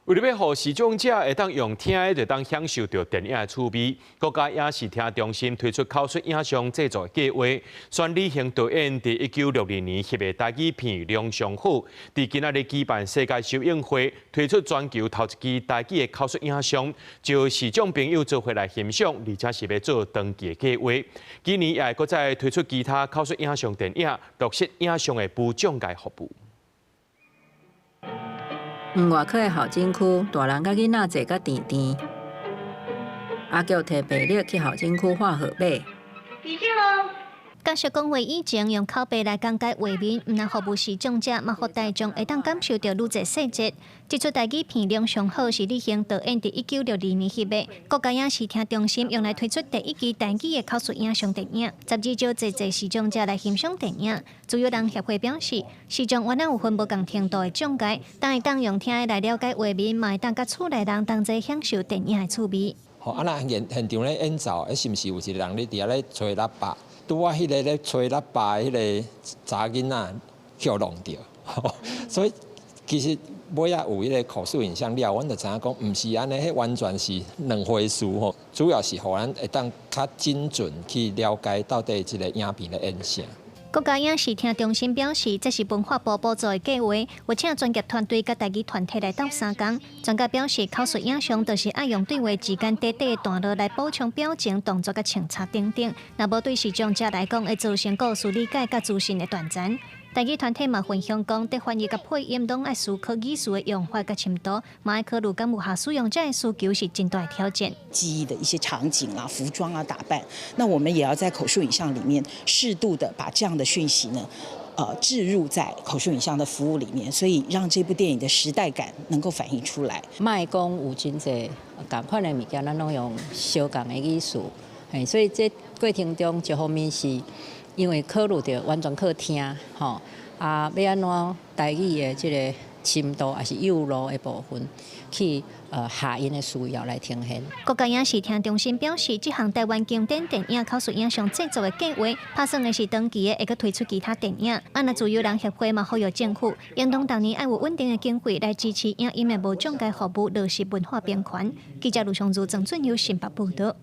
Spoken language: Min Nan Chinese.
為著欲予視障者會當用聽的，就當享受著電影的趣味，國家影視聽中心推出口述影像製作計劃，選李行導演佇1962年翕的台語片《梁上好》，佇今仔日舉辦世界首映會，推出全球頭一支台語的口述影像，招視障朋友做伙來欣賞，而且是欲做長期的計劃。今年也會閣再推出其他口述影像電影，落實影像的無障礙服務。毋外口的候診區，大人佮囡仔坐甲甜甜。阿菊提病歷去候診區掛號碼。角色講話以前用口白來講解畫面，毋但服務視障者，嘛予大眾會當感受著愈濟細節。這齣台語片《梁上好》是李行導演佇1962年翕的，國家影視聽中心用來推出第一支台語的口述影像電影，12招濟濟視障者來欣賞電影。自由人協會表示，視障原來有分無仝程度的障礙，但會當用聽的來了解畫面，嘛會當佮厝內人同齊享受電影的趣味。吼，啊，若現現場咧演奏，是毋是有一個人咧佇遐咧吹喇叭？拄仔彼個咧吹喇叭的彼個查囡仔予弄著，所以其實尾仔有彼個口述影像了，阮就知影講，毋是按呢，彼完全是兩回事吼。主要是予咱會當較精準去了解到底這個影片咧演啥。國家影視聽中心表示，這是文化部補助的計劃，有請專業團隊佮台語團體來鬥相共。專家表示，口述影像就是愛用對話之間短短的段落來補充表情、動作佮穿插等等。若無對視障者來講，會造成故事理解佮資訊的斷層。台語團體嘛分享講，佇翻譯佮配音攏愛思考語詞的用法佮深度，嘛愛考慮敢有合使用者的需求是真大的挑戰。記憶的一些場景啊、服裝啊、打扮，那我們也要在口述影像裡面適度的把這樣的訊息呢，置入在口述影像的服務裡面，所以讓這部電影的時代感能夠反映出來。莫講有真濟仝款的物件，咱攏用相仝的語詞，嘿，所以這過程中一方面是因為考慮著完全靠聽，吼，啊，欲按怎台語的這個深度，抑是幼路的部分，去合𪜶的需要來呈現。國家影視聽中心表示，這項台灣經典電影口述影像製作的計劃，拍算的是長期的會閣推出其他電影。啊，若自由人協會嘛呼籲政府，應當逐年愛有穩定的經費來支持影音的無障礙服務，落實文化平權。記者盧尚如、鄭俊友新北報導。